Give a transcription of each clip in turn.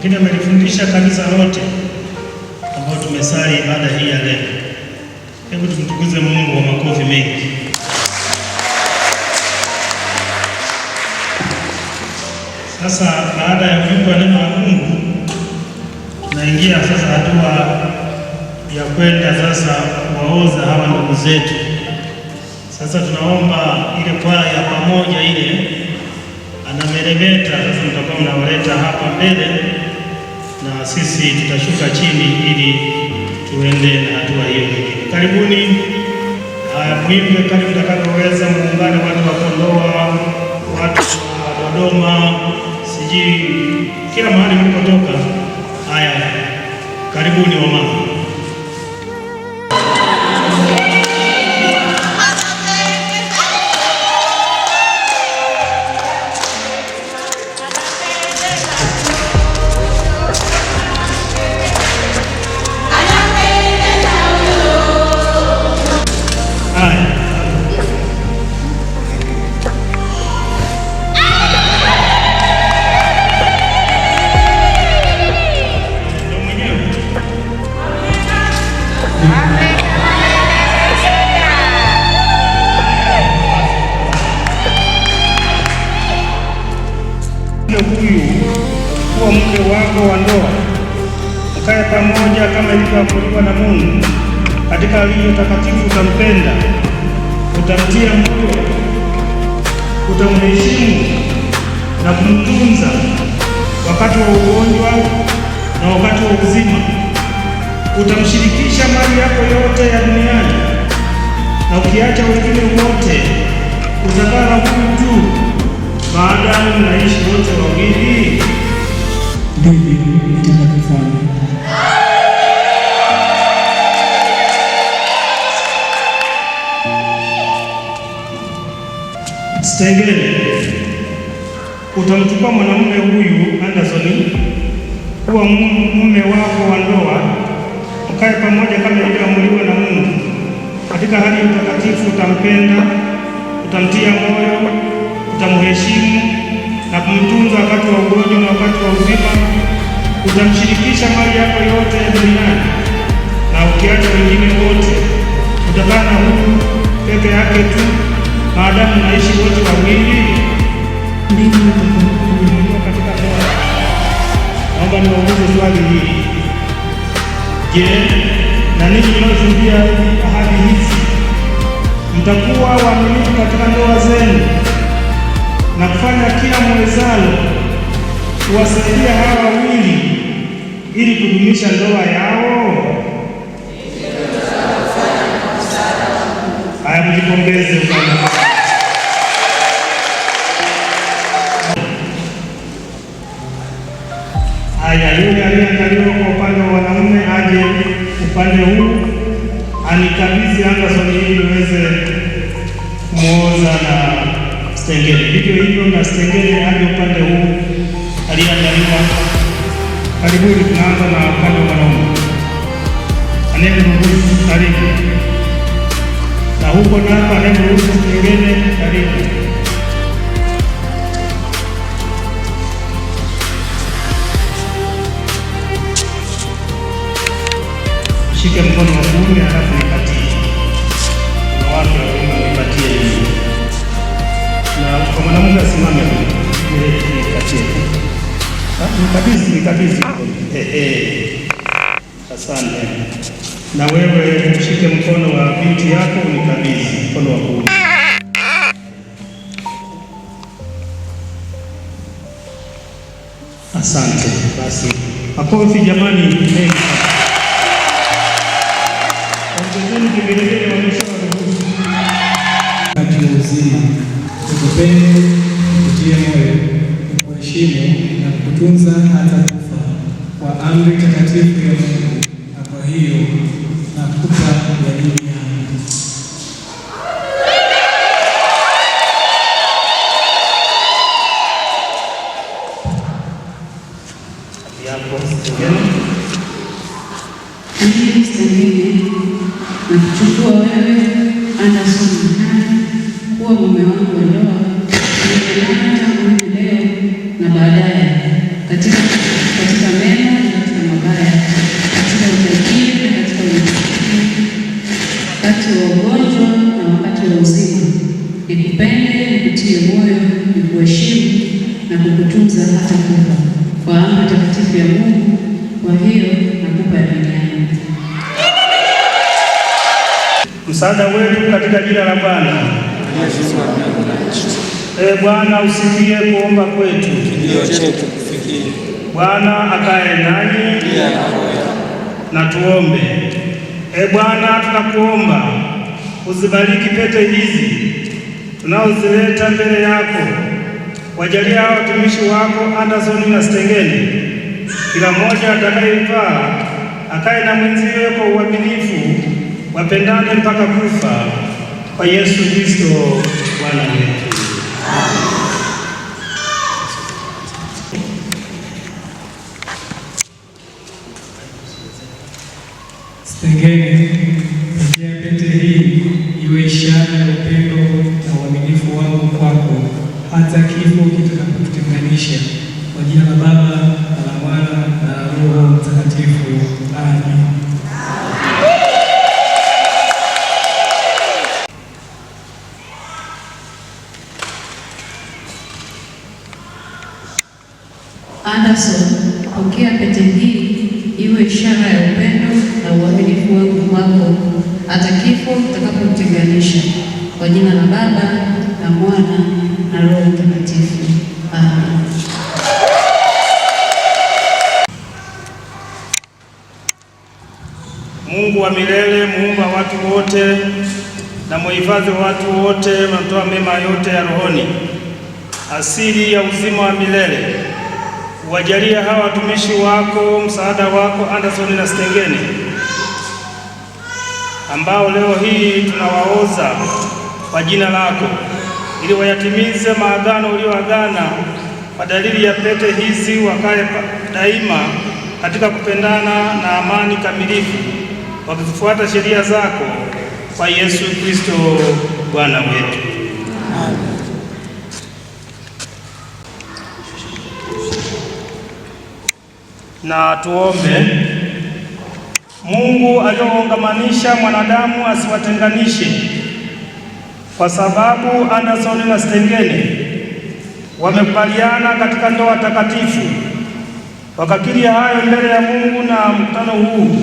lakini amelifundisha kanisa lote ambao tumesali ibada hii ya leo. Hebu tumtukuze Mungu kwa makofi mengi. Sasa baada ya ujumbe wa neno la Mungu, tunaingia sasa hatua ya kwenda sasa kuwaoza hawa ndugu zetu. Sasa tunaomba ile kwaya ya pamoja ile anameremeta, sasa mtakuwa mnawaleta hapa mbele na sisi tutashuka chini ili tuende na hatua hiyo nyingine. Karibuni. Haya, mwimbe kadri mtakavyoweza, muungane watu wa Kondoa, watu wa Dodoma, sijui kila mahali mlikotoka. Haya, karibuni wamama. Haya. Ndio mwenyewe. Huyu kuwa mke wako wa ndoa, mkae pamoja kama ilivyoamriwa na Mungu. Katika hali takatifu utampenda, utamtia moyo, utamheshimu na kumtunza wakati wa ugonjwa na wakati wa uzima. Utamshirikisha mali yako yote ya duniani, na ukiacha wengine wote utakaa na huyu tu, maadamu mnaishi wote wawili. Ndivyo nitakavyofanya. Stengele, utamchukua mwanamume huyu Anderson kuwa mume wako wa ndoa, mkae pamoja kama ilivyoamriwa na Mungu. Katika hali ya utakatifu utampenda, utamtia moyo, utamheshimu na kumtunza wakati wa ugonjwa na wakati wa uzima. Utamshirikisha mali yako yote ya duniani, na ukiacha wengine wote utakaa na huyu peke yake tu, maadamu mnaishi wote wawili. Ndivyo nitakavyofanya. Katika ndoa. Naomba niwaulize swali hili. Je, na ninyi mnaoshuhudia ahadi hizi mtakuwa waaminifu katika ndoa zenu na kufanya kila mwezalo kuwasaidia hawa wawili ili kudumisha ndoa yao? Haya, mjipongeze upande. Haya, yule aliyeangaliwa kwa upande wa wanaume aje upande huu anikabidhi Anderson ili niweze kumwoza na Stengele. Vivyo hivyo na Stengele aje upande huu aliyeandaliwa. Karibuni, tunaanza na upande wa mwanaume. Anayemruhusu karibu, na huko nako anayemruhusu Stengele karibu. Shike mkono wa kuume halafu nipatie. Kuna watu wa kuume, nipatie hii. Na kwa mwanamke asimame tu. Nipatie. Nikabidhi, nikabidhi. Asante. Na wewe ushike mkono wa binti yako unikabidhi mkono wa kuume. Asante. Basi makofi jamani, mengi. Ongezeni vigelegele, wameshawaruhusu. Kati ya uzima, nikupende, nikutie moyo, nikuheshimu na kukutunza hata kufa, kwa amri takatifu ya Mungu, na kwa hiyo nakupa yamini yangu. Yako Stengele. Mimi Stengele nakuchukua wewe Anderson Mhani kuwa mume wangu wa ndoa, niwe nawe tangu hivi leo na baadaye katika na kukutunza hata kufa, kwa amri takatifu ya Mungu. Kwa hiyo nakupa yamini yangu. Msaada wetu katika jina la Bwana. Ee Bwana, usikie kuomba kwetu. Kilio chetu kufikie. Bwana akae nanyi. Pia na roho yako. Na tuombe. Ee Bwana, tunakuomba uzibariki pete hizi tunaozileta mbele yako. Wajalie hawa watumishi wako Anderson na Stengeni, kila mmoja atakayevaa akae na mwenziwe kwa uaminifu, wapendane mpaka kufa, kwa Yesu Kristo Bwana wetu. Stengeni, pokea pete hii iwe ishara ya upendo na uaminifu wangu kwako hata kifo kitakapotutenganisha. Kwa jina la Baba na la Mwana na la Roho Mtakatifu. Amen. Anderson, pokea pete hii iwe ishara ya upendo na uaminifu wangu kwako hata kifo kitakapotutenganisha. Kwa jina la Baba na Mwana na Roho Mtakatifu. Amen. Mungu wa milele, muumba watu wote na muhifadhi wa watu wote, unatoa mema yote ya rohoni, asili ya uzima wa milele. Wajalie hawa watumishi wako msaada wako Anderson na Stengeni, ambao leo hii tunawaoza kwa jina lako, ili wayatimize maagano ulioagana kwa dalili ya pete hizi, wakae daima katika kupendana na amani kamilifu, wakizifuata sheria zako, kwa Yesu Kristo Bwana wetu. Na tuombe. Mungu aliyoungamanisha mwanadamu asiwatenganishe, kwa sababu Anderson na Stengeni wamekubaliana katika ndoa takatifu, wakakiri hayo mbele ya Mungu na mkutano huu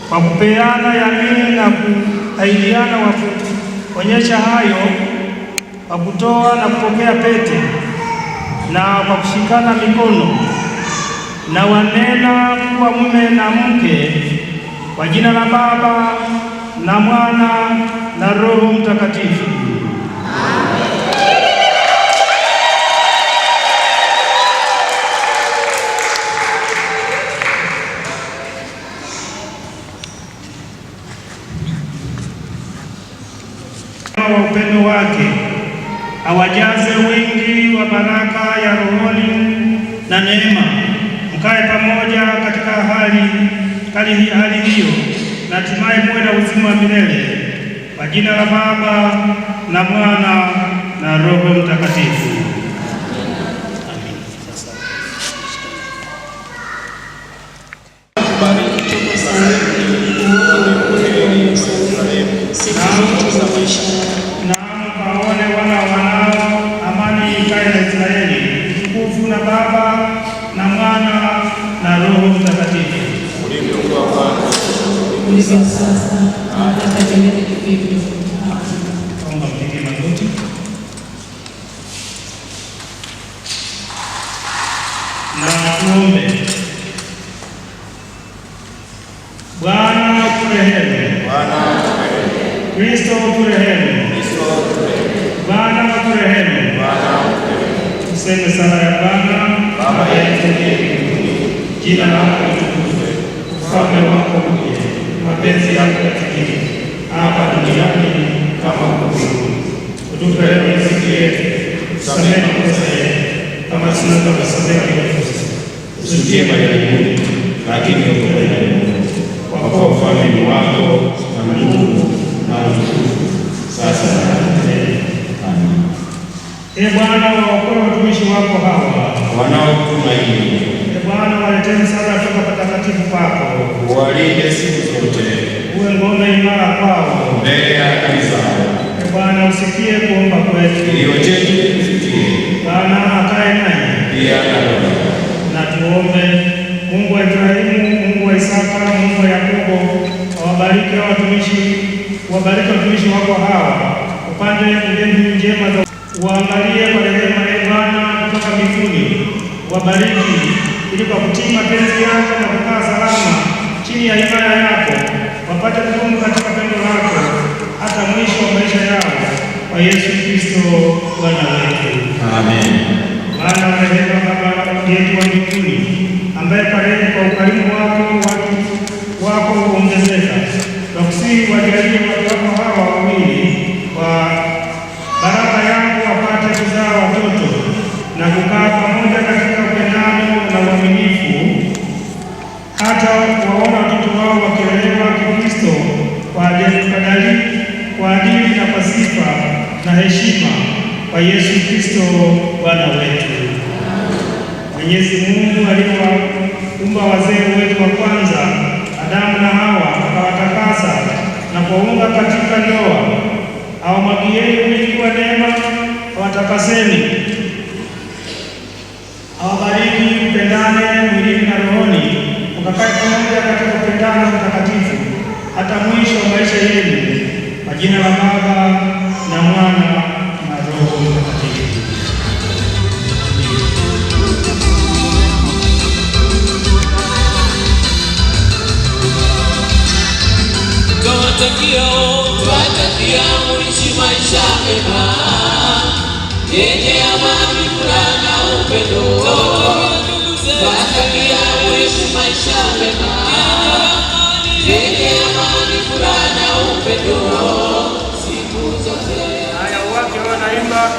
kwa kupeana yamini na kuahidiana, wa kuonyesha hayo kwa kutoa na kupokea pete na kwa kushikana mikono, na wanena kuwa mume na mke, kwa jina la Baba na Mwana na Roho Mtakatifu. Wa upendo wake awajaze wingi wa baraka ya rohoni na neema, mkae pamoja katika hali hiyo, na hatimaye muwe na uzima wa milele, kwa jina la Baba na Mwana na Roho Mtakatifu. Amen. Naam, kaone wana wanao, amani ikae na Israeli. Utukufu na Baba na Mwana na Roho Mtakatifu. Ulivyo sasa na hata milele vivyo. Omba mpige magoti. Na tuombe. Bwana turehemu. Kristo turehemu. Bwana turehemu. Tuseme sala ya Bwana. Baba yetu uliye mbinguni, jina lako litukuzwe, ufalme wako uje, mapenzi yako yatimizwe hapa duniani kama huko mbinguni. Utupe leo riziki yetu, tusamehe makosa yetu kama tunavyowasamehe waliotukosea, Usitie majaribuni, lakini utuokoe na mwovu. Kwa kuwa ufalme ni wako na nguvu na utukufu, sasa na hata milele. Amen. Ee Bwana, waokoe watumishi wako hawa Wanaokutumaini Ee Bwana, waletee msaada toka patakatifu pako, uwalinde siku zote uwe ngome imara kwao. mbele ya adui zao. Ee Bwana, usikie kuomba kwetu. Kilio chetu kikufikie, Bwana akae nanyi. tuombe. Mungu wa Ibrahimu, Mungu wa Isaka, Mungu wa Yakobo, awabariki hawa watumishi, wabariki watumishi wako hawa, upande mbegu njema za uangalie kwa rehema, ee Bwana, kutoka mbinguni, wabariki ili kwa kutii mapenzi yako na kukaa salama chini ya himaya yako wapate kudumu katika pendo lako hata mwisho wa maisha yao, kwa Yesu Kristo Bwana wetu. Amen. Bwana wa rehema, Baba yetu wa mbinguni, ambaye kwa rehema kwa ukarimu wako watu wako huongezeka, tunakusihi wajalie watu wako hawa wawili kwa baraka yako wapate kuzaa watoto na kukaa pamoja katika upendano na uaminifu, hata waona watoto wao wakilelewa Kikristo kwa adili na kwa sifa na heshima kwa Yesu Kristo Bwana wetu. Mwenyezi Mungu aliyewaumba wazee wetu wa kwanza Adamu na Hawa, akawatakasa na kuwaunga katika ndoa, awamwagieni wingi wa neema, awatakaseni, awabariki, mpendane mwilini na rohoni, mkakae pamoja katika upendano mtakatifu hata mwisho wa maisha yenu, kwa jina la Baba na Mwana na Roho Mtakatifu. Twatakia muishi maisha mema yenye amani, furaha na upendo. Twatakia muishi maisha mema yenye amani, furaha na upendo siku zote. Haya, wake wanaimba.